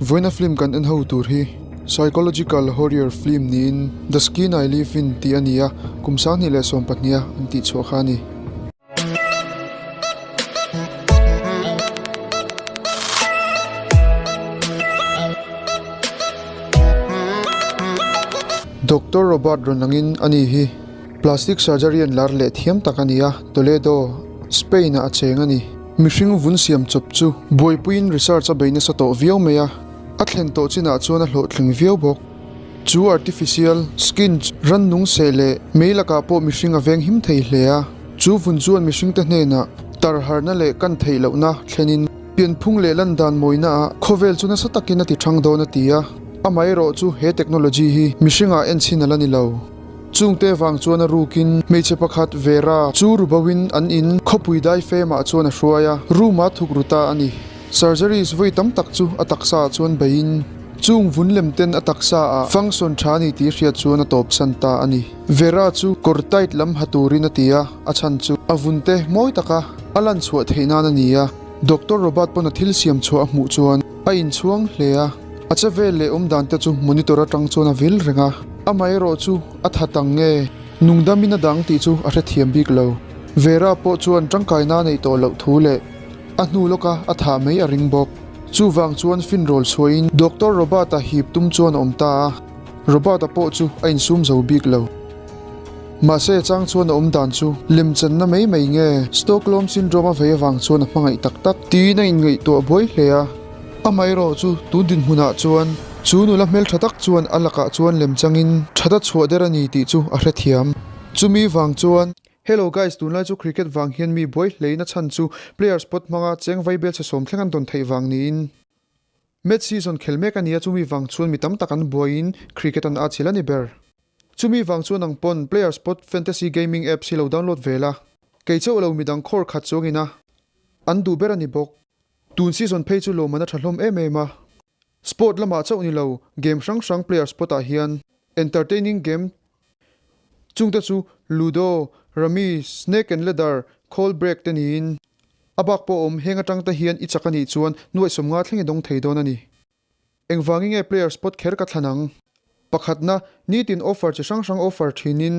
Vawiina film kan en ho tur hi Psychological Horrior film niin The Skin I Live In tih a ni a, kum 2012 a an tih chhuah kha a ni. Doctor Robert rawn langin a ni hi plastic surgery an lar leh thiam tak a ni a, Toledo, Spain ah a cheng a ni. Mihring vun siam chawp chu buaipuiin research a bei nasa tawh viau mai a, a thlen tawh chinah chuan a hlawhtling viau bawk. Chu artificial skin rannung seh leh mei lakah pawh mihring a veng him thei hle a, chu vun chuan mihringte hnenah tarharna leh kan theih lohna thlenin pianphung leh landan mawina ah khawvel chu nasa takin a ti thang dawn a ti a, amaherawh chu he technology hi mihringah enchhin a la ni lo. Chungte vang chuan a rukin hmeichhe pakhat Vera chu rubawin an in khawpui dai femah chuan a hruai a, room a thuk ru ta a ni. Surgeries vawi tam tak chu a taksa ah chuan beiin chung vun lem ten a taksa ah function tha a ni tih hriat chuan a tawp san ta a ni. Vera chu kawr tight lam ha turin a ti a, a chhan chu a vun te mawi taka a lan chhuah theih nan a ni a. Doctor Robert pawn a thil siam chhuah a hmuh chuan a inchhuang hle a, a che vel leh awm dan te chu monitor atang chuan a vil reng a. Amaherawh chu a tha tang nge? Nungdamin a dang tih chu a hrethiam bik lo. Vera pawh chuan tangkaina a neih tawh loh thu leh a hnu lawka a thah mai a ring bawk. Chuvang chuan finrawl chhuahin Doctor Robert-a hip tum chuan a awm ta a, Robert-a pawh chu a insum zo bik lo. Mahse chang chuan a awm dan chu lemchanna mai mai nge Stockholm Syndrome a vei avang chuan a hmangaih tak tak tiin a inngaihtuah buai hle a. Amaherawh chu tun dinhmunah chuan chu nula hmeltha tak chuan a lakah chuan lem changin that a chhuah der a ni tih chu a hrethiam. Chumi vang chuan. Hello guys, tunlai chu cricket vang hian mi buai hleina chhan chu player spot hmanga cheng vai bel chhe sawm thleng an dawn theih vang niin match season khel mek a nia chumi vang chuan mi tam tak an buaiin cricket an atchilh a ni ber. Chumi vang chuan ang pawn player spot fantasy gaming apps hi lo download ve la, kei chauh lo midang khawr khat chuangin a an duh ber a ni bawk. Tun season phei chu lawmman a tha hlawm em em a. Sport lamah chauh ni lo, game hrang hrang player spot ah hian entertaining game chungte chu Ludo, Rummy, Snake and Ladder, Call Break te niin a bak pawh awm heng atang te hian i chak a nih chuan nuaih 50 thleng i dawng thei dawn a ni. Engvangin nge player spot kher ka thlan ang? Pakhatna, nitin offer chi hrang hrang offer thinin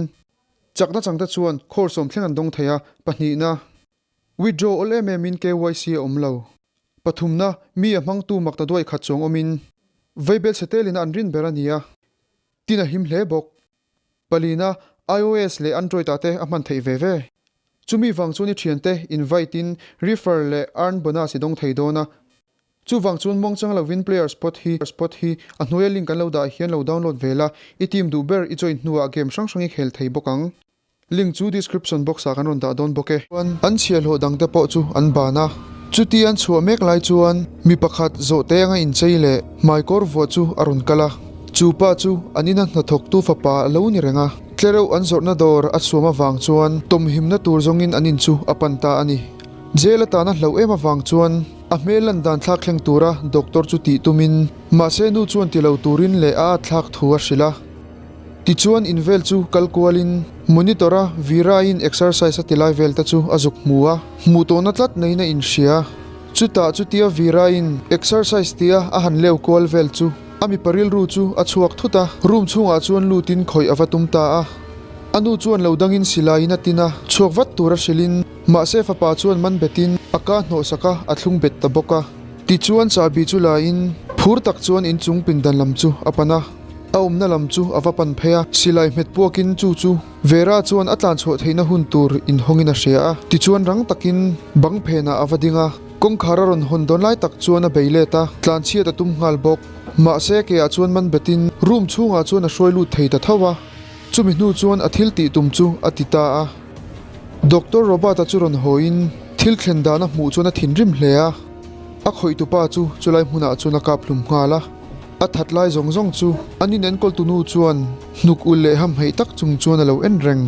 chakna changte chuan khawr sawm thleng an dawng thei a. Pahnihna. Withdraw awl em em in KYC a awm lo. Pathumna, mi a hmangtu mak ta duai khat chuang awmin Vaibel chhe telin an rin ber a ni a, tin a him hle bawk. Palina, iOS leh Android ah te a hman theih ve ve. Chumi vang chuan i thiante invite in refer leh earn bonus i dawng thei dawn a. Chuvang chuan muangchang lovin player spot hi spot hi a hnuaia link an lo dah hian lo download ve la, i team duh ber i join hnuah game hrang hrang i khel thei bawk ang. Link chu description box ah kan rawn dah dawn bawk e. Chuan an chhiahhlawh dang te pawh chu an ban a. Chuti an chhuah mek lai chuan mi pakhat zawhte anga inchei leh hmaikawr vuah chu a rawn kal a. Chu pa chu an ina hnathawktu fapa a lo ni reng a. Tlereuh an zawrhna dawr a chhuam avang chuan tawmhimna tur zawngin an in chu a pan ta a ni. Jail atana hlauh em avang chuan a hmel lan dan thlak thleng tura doctor chu tih tumin mahse nu chuan ti lo turin leh a at thlak thu a hrilh a. Tichuan in vel chu kal kualin monitor a Vira-in exercise a ti lai vel te chu a zuk hmu a, hmuh tawhna tlat neiin a inhria. Chutah chutia Vira-in exercise tia a han leu kual vel chu a mipa rilru chu a chhuak thut a, room chhungah chuan lutin khawih a va tum ta a. A nu chuan lo dangin silaiin a tin a, chhuak vat tura hrilhin mahse fapa chuan man betin a ka hnawhsak a, a thlung bet ta bawk a. Tichuan chahbi chu lain phur tak chuan inchung pindan lam chu a pan a. A awmna lam chu a va pan phei a, silai hmet puakin chu chu Vera chuan a tlan chhuah theihna hun tur inhawngin a hria a. Tichuan rang takin bang phenah a va ding a, kawngkhar a rawn hawn dawn lai tak chuan a bei let a, tlan chhiat a tum nghal bawk. Mahse keah chuan man betin room chhungah chuan a hruai lut thei ta tho a, chumi hnu chuan a thil tih tum chu a ti ta a. Doctor Robert-a chu rawn hawiin thil thlen dan a hmuh chuan a thinrim hle a, a khawihtupa chu chulai hmunah chuan a kap hlum nghal a. A that lai zawng zawng chu an inenkawltu nu chuan hnuk ulh leh hamhaih tak chung chuan a lo en reng.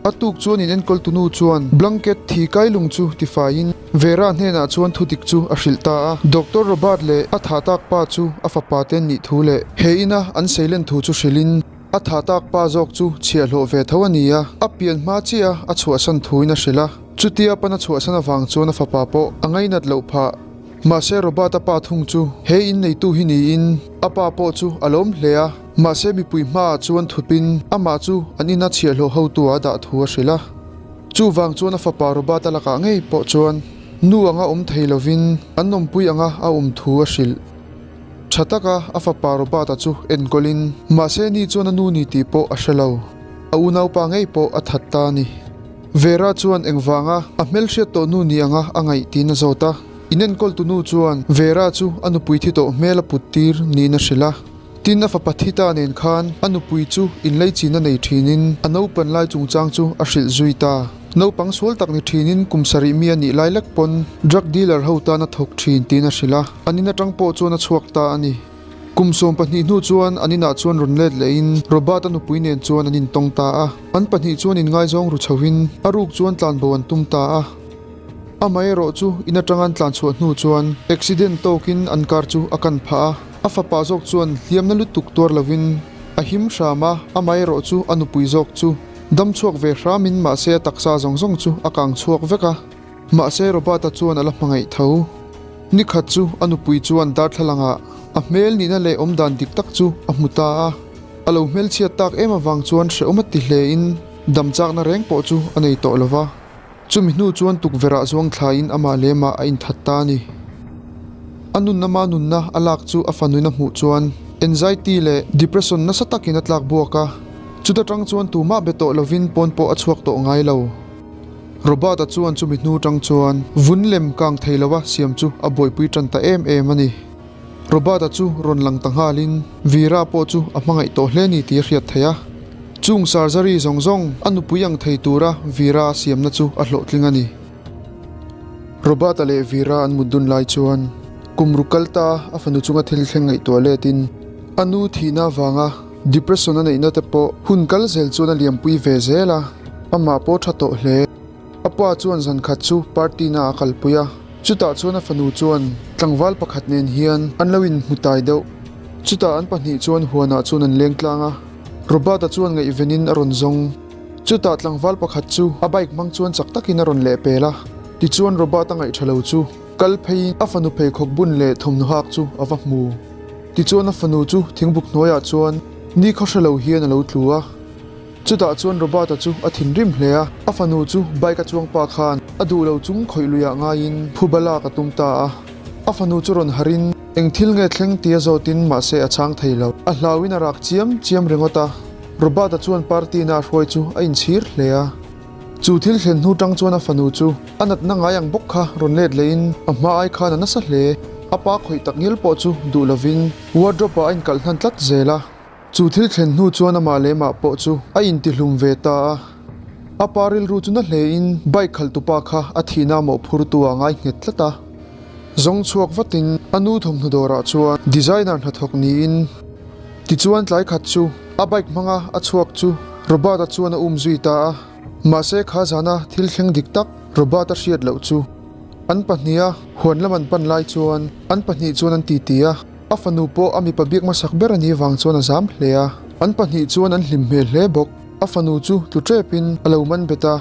A tuk chuan inenkawltu nu chuan blanket thi kai lung chu tifaiin Vera hnenah chuan thudik chu a hrilh ta a. Doctor Robert leh a tha tak pa chu a fapa te an nih thu leh he ina an seilen thu chu hrilhin a tha tak pa zawk chu chhiahhlawh ve tho a ni a, a pian hma chiah a chhuahsan thuin a hrilh a. Chutia pan a chhuahsan avang chuan a fapa pawh a ngainat loh phah. Mahse Robert-a pa thung chu he in neitu hi niin a pa pawh chu a lawm hle a, mahse mipui hmaah chuan thupin amah chu an ina chhiahhlawh hotu ah a dah thu a hrilh a. Chuvang chuan a fapa Robert-a lakah ngei pawh chuan nu anga awm thei lovin an awmpui anga a awm thu a hrilh. Tha taka a fapa Robert-a chu enkawlin mahse ni chuan a nu ni tih pawh a hre lo. A unaupa ngei pawh a that ta a ni. Vera chuan engvanga a hmelhriat tawh nu ni anga a ngaih tiin a zawt a. Inenkawltu nu chuan Vera chu a nupui thi tawh hmel a put tir niin a hrilh a. Tin, a fapa thi ta nen khan a nupui chu inleichina nei thinin a naupan lai chungchang chu a hrilh zui ta. Naupang sual tak ni thinin kum sarih mi a nih lai lek pawn drug dealer ho tan a thawk thin tiin a hrilh a, an in atang pawh chuan a chhuak ta a ni. Kum 12 hnu chuan an inah chuan rawn let lehin Robert-a nupui nen chuan an intawng ta a, an pahnih chuan inngaizawng ru chhohin a ruk chuan tlanbo an tum ta a. Amaherawh chu in atanga an tlan chhuah hnu chuan accident tawkin an car chu a kan phah a, a fapa zawk chuan hliamna lutuk tuar lovin a him hram a, amaherawh chu a nupui zawk chu dam chhuak ve hramin mahse a taksa zawng zawng chu a kang chhuak vek a, mahse Robert-a chuan a la hmangaih tho. Nikhat chu a nupui chuan darthlalangah a hmel nihna leh awmdan dik tak chu a hmu ta a, a lo hmelchhiat tak em avang chuan hrehawm a ti hlein dam chakna reng pawh chu a nei tawh lova. Chumi hnu chuan tukverhah zuang thlaiin amah lemah a inthat ta a ni. A nunna ma nunna a lak chu a fanuin a hmuh chuan anxiety leh depression nasa takin a tlak buak a, chuta tang chuan tumah be tawh lovin pawn pawh a chhuak tawh ngai lo. Robert-a chuan chumi hnu tang chuan vun lem kang thei lova siam chu a buaipui tan ta em em a ni. Robert-a chu rawn lang ta nghalin Veera pawh chu a hmangaih tawh hle ni tih a hriat theih a. Chung surgery zawng zawng a nupui ang thei tura Veera a siamna chu a hlawhtling a ni. Robert-a leh Veera an mut dun lai chuan kum ruk kal ta a fanu chunga thil thleng ngaihtuah letin a nu thihna avanga depression a neihna te pawh hun kal zel chuan a liampui ve zel a, amah pawh tha tawh hle. A pa chuan zan khat chu party na a kalpui a, chutah chuan a fanu chuan tlangval pakhat nen hian an lo inhmu tai deuh. Chutah an pahnih chuan huanah chuan an leng tlang a, Robert-a chuan ngaihvenin a rawn zawng. Chutah tlangval pakhat chu a bike hmang chuan chak takin a rawn lehpel a, tichuan Robert-a ngaihṭha lo chu kal pheiin a fanu pheikhawk bun leh thawmhnaw hak chu a va hmu. Tichuan a fanu chu thingbuk hnuaiah chuan ni khaw hre lo hian a lo tlu a. Chutah chuan Robert-a chu a thinrim hle a, a fanu chu bike a chuang pa khan a duh lo chung khawih luiah ngaiin phuba lak a tum ta a. A fanu chu rawn harhin eng thil nge thleng tia zawtin mahse a chhang thei lo. A hlauhin a rak chiam chiam ringawt a, Robert-a chuan party na a hruai chu a inchhir hle a. Chu thil thlen hnu tang chuan a fanu chu a natna ngai ang bawk kha rawn let lehin a hma ai khan a nasa hle. A pa khawih tak ngil pawh chu duh lovin wardrobe-ah a inkalh hnan tlat zel a. Chu thil thlen hnu chuan amah leh mah pawh chu a intihlum ve ta a. A pa rilru chu na hlein bike khalhtupa kha a thihna mawhphurtu ah ngai nghet tlat a. Zawng chhuak vatin a nu thawmhnaw dawrah chuan designer hnathawk niin tichuan tlai khat chu a bike hmanga a chhuak chu Robert-a chuan a um zui ta a. Mahse kha zana thil thleng dik tak Robert-a hriat loh chu an pahniha huan lam an pan lai chuan an pahnih chuan an titi a. A fanu pawh a mipa biak hmasak ber a nih vang chuan a zam hle a, an pahnih chuan an hlim hmel hle bawk. A fanu chu tlu tepin a lo man bet a,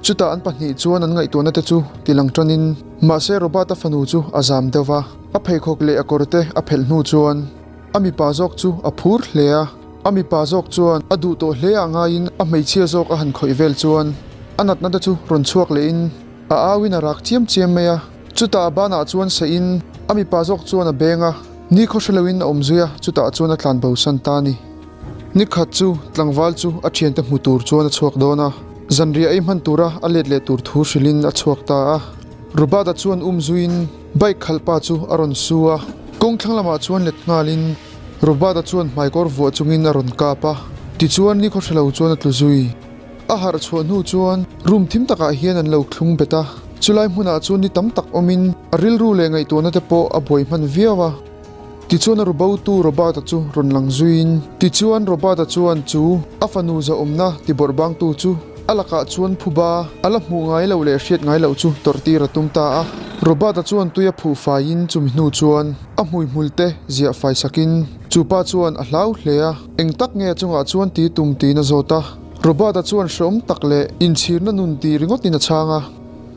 chutah an pahnih chuan an ngaihtuahna te chu ti lang tanin, mahse Robert-a fanu chu a zam deuh va, a pheikhawk leh a kawr te a phelh hnu chuan a mipa zawk chu a phur hle a, a mipa zawk chuan a duh tawh hle ah ngaiin a hmeichhia zawk a han khawih vel chuan a natna te chu rawn chhuak lehin a auin a rak chiam chiam mai a. Chutah a banah chuan seihin a mipa zawk chuan a beng a, ni khaw hre loin a awm zui a, chutah chuan a tlan bosan ta a ni. Ni khat chu tlangval chu a thiante hmu tur chuan a chhuak dawn a, zanriah ei hman tura a let leh tur thu hrilhin a chhuak ta a. Robert-a chuan um zuiin bike khalh pa chu a rawn su a, kawng thlang lamah chuan let nghalin Robert-a chuan hmaikawr vuah chungin a rawn kap a, tichuan ni khaw hre lo chuan a tlu zui. A harh chhuah hnu chuan room thim takah hian an lo thlung bet a, chulai hmunah chuan ni tam tak awmin a rilru leh ngaihtuahna te pawh a buai hman viau a. Tichuan a rubotu Robert-a chu rawn lang zuiin, tichuan Robert-a chuan chu a fanu zahawmna tibawrh bangtu chu a lakah chuan phuba a la hmuh ngai loh leh hriat ngai loh chu tawrhtir a tum ta a. Robert-a chuan tui a phuh faiin chumi hnu chuan a hmuihmul te ziah fai sakin chu pa chuan a hlau hle a, eng tak nge a chungah chuan ti tum tiin a zawt a. Robert-a chuan hreawm tak leh inchhirna nun ti ringawtin a chhang a.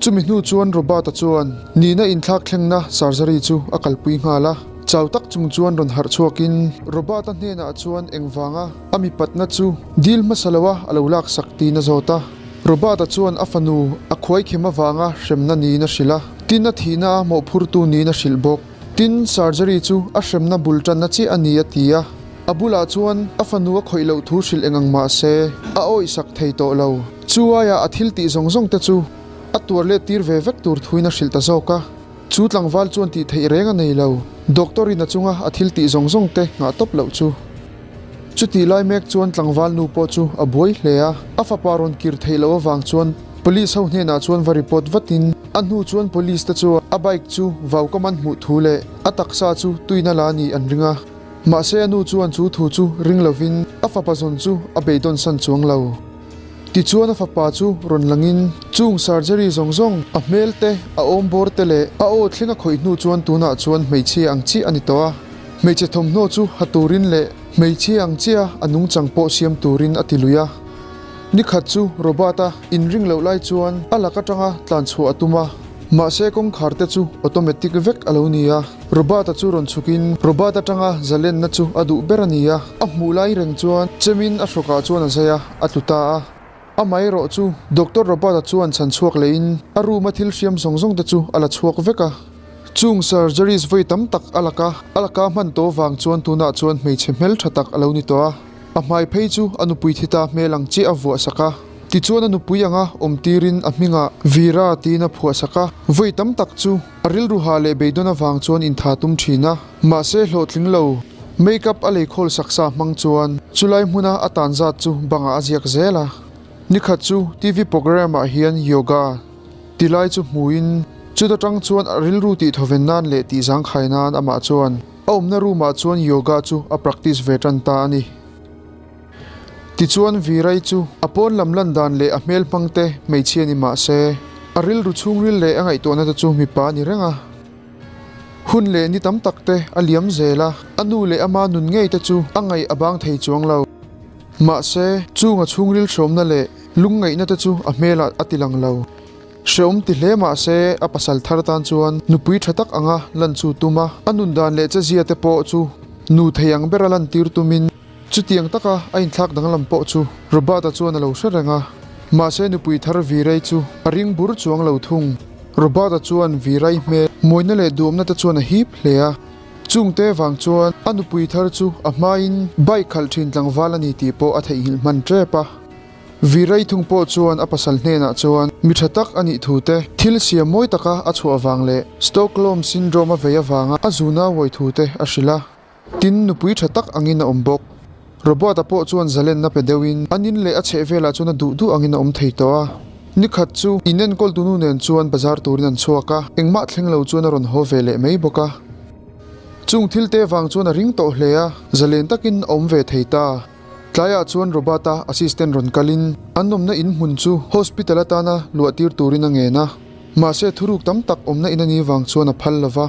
Chumi hnu chuan Robert-a chuan nihna inthlak thlengna surgery chu a kalpui nghal a. Chau tak chung chuan rawn harh chhuakin Robert-a hnenah chuan engvanga a mipatna chu dil hmasa loa a lo laksak tiin a zawt a. Robert-a chuan a fanu a khuaikhem avanga hremna niin a hrilh a, tin a thihna a mawhphurtu niin a hrilh bawk. Tin, surgery chu a hremna bul tanna chiah a ni a ti a, a bulah chuan a fanu a khawih loh thu hrilh eng ang mah se, a awihsak thei tawh lo. Chu aiah a thil tih zawng zawng te chu a tuar let tir ve vek tur thuin a hrilh ta zawk a. Chu tlangval chuan tih theih reng a nei lo, doctor in a chunga a thil tih zawng zawng te nghah tawp loh chu. Chutih lai mek chuan tlangval nu pawh chu a buai hle a, a fapa rawn kir theih loh avang chuan Police ho hnenah chuan va report vatin a hnu chuan Police te chuan a bike chu vauka man hmuh thu leh a taksa chu tuina la nih an ring a. Mahse a nu chuan chu thu chu ring lovin a fapa zawn chu a beidawn san chuang lo. Tichuan a fapa chu rawn langin chung surgery zawng zawng, a hmel te, a awm bawr te leh a aw thleng a khawih hnu chuan tunah chuan hmeichhia ang chiah a ni tawh a. Hmeichhe thawmhnaw chu ha turin leh hmeichhia ang chiah a nungchang pawh siam turin a ti lui a. Ni khat chu Robert-a inring loh lai chuan a lak atanga tlan chhuah a tum a, mahse kawngkhar te chu automatic vek a lo ni a. Robert-a chu rawn chhukin Robert atanga zalenna chu a duh ber a ni a, a hmuh lai reng chuan chemin a hrawkah chuan a zai a, a tlu ta a. Amaherawh chu Doctor Robert-a chuan chhan chhuak lehin a room-a thil hriam zawng zawng te chu a la chhuak vek a. Chung surgeries vawi tam tak a laka a laka hman tawh vang chuan tunah chuan hmeichhe hmel tha tak a lo ni tawh a. A hmai phei chu a nupui thi ta hmel ang chiah a vuah sak a. Tichuan a nupui anga awm tirin a hmingah Veera tiin a phuah sak a. Vawi tam tak chu a rilru ha leh beidawn avang chuan intha tum thin a. Mahse hlawhtling lo. Make up a lei khawl saksa hmang chuan chulai hmuna a tan zat chu bangah a ziak zel a. Nikhat chu TV programme ah hian yoga ti lai chu hmuin chuta tang chuan a rilru tih thawven nan leh tih zangkhai nan amah chuan a awmna room ah chuan yoga chu a practice ve tan ta a ni. Tichuan Virai chu a pawn lam lan dan leh a hmel hmang te hmeichhia ni mah se a rilru chhungril leh a ngaihtuahna te chu mipa a ni reng a. Hun leh ni tam tak te a liam zel a, a nu leh ama nun ngei te chu a ngaih a bang thei chuang lo. Mahse, chung a chhungril hrawmna leh lungngaihna te chu a hmelah a ti lang lo. Hreawm ti hle mahse, a pasal thar tan chuan nupui tha tak anga lan chu tum a, a nun dan leh chezia te pawh chu nu thei ang bera lantir tumin, Chutiang taka a inthlak danglam pawh chu Robert-a chuan a lo hre reng a, mahse nupui thar Virai chu a ring bur chuang lo thung. Robert-a chuan Virai hmel mawina leh duhawmna te chuan a hip hle a, chungte vang chuan a nupui thar chu a hmain bike khalh thin tlangval a ni tih pawh a theihnghilh hman tep a. Virai thung pawh chuan a pasal hnenah chuan mi tha tak a nih thu te, thil siam mawi taka a chhuah vang leh Stockholm syndrome a vei avanga a zuna uai thu te a hrilh a. Tin, nupui tha tak angin a awm bawk. Robert-a pawh chuan zalenna pe deuhin an in leh a chheh velah chuan a duh duh angin a awm thei tawh a. Ni khat chu inenkawl tunu nen chuan bazar turin an chhuak a, engmah thleng lo chuan a rawn haw ve leh mai bawk a. Chung thil te vang chuan a ring tawh hle a, zalen takin a awm ve thei ta. Tlaiah chuan Robert-a assistant rawn kalin an awmna in hmun chu hospital atana luah tir turin a ngen a, mahse thuruk tam tak awmna in a nih vang chuan a phal lo va.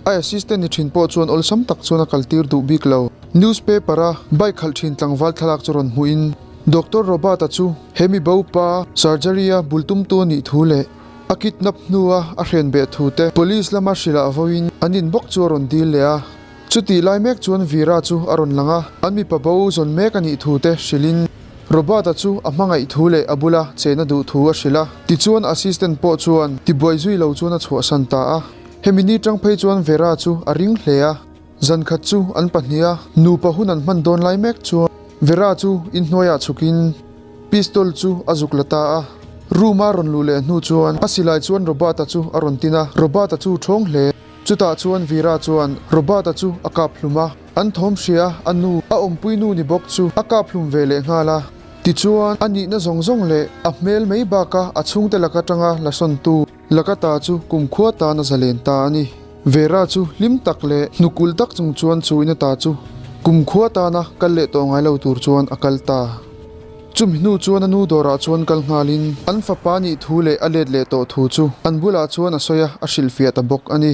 A assistant ni thin pawh chuan awlsam tak chuan a kaltir duh bik lo. Newspaper a bike khalh thin tlangval thlalak chu rawn hmuhin Doctor Robert-a chu he mi bo pa surgery a bul tumtu a nih thu leh a kidnap hnua a hren beh thu te police lama hrilh ah vawiin an in bawk chu a rawn dil leh a. Chutih lai mek chuan Veera chu a rawn lang a, an mipa bo zawn mek a nih thu te hrilhin Robert-a chu a hmangaih thu leh a bula chehna duh thu a hrilh a. Tichuan assistant pawh chuan tibuai zui lo chuan a chhuahsan ta a. Hemi ni tang phei chuan Vera chu a ring hle a, zan khat chu an pahniha nupa hun an hman dawn lai mek chuan Vera chu inhnuaiah chhukin pistol chu a zuk la ta a. Room a rawn luh leh hnu chuan a silai chuan Robert-a chu a rawn tin a, Robert-a chu thawng hle. Chutah chuan Vera chuan Robert-a chu a kap hlum a, an thawm hria a nu, a awmpui nu ni bawk chu a kap hlum ve leh nghal a. Tichuan a nihna zawng zawng leh a hmel mai baka a chhungte laka tanga la sawntu, Lakata chu kumkhua tan a zalen ta a ni. Vera chu hlim tak leh hnukul tak chung chuan chu in ata chu kumkhua tana kal leh tawh ngai lo tur chuan a kal ta. Chumi hnu chuan a nu dawrah chuan kal nghalin an fapa nih thu leh a let leh tawh thu chu an bulah chuan a sawi a, a hrilhfiah ta bawk a ni.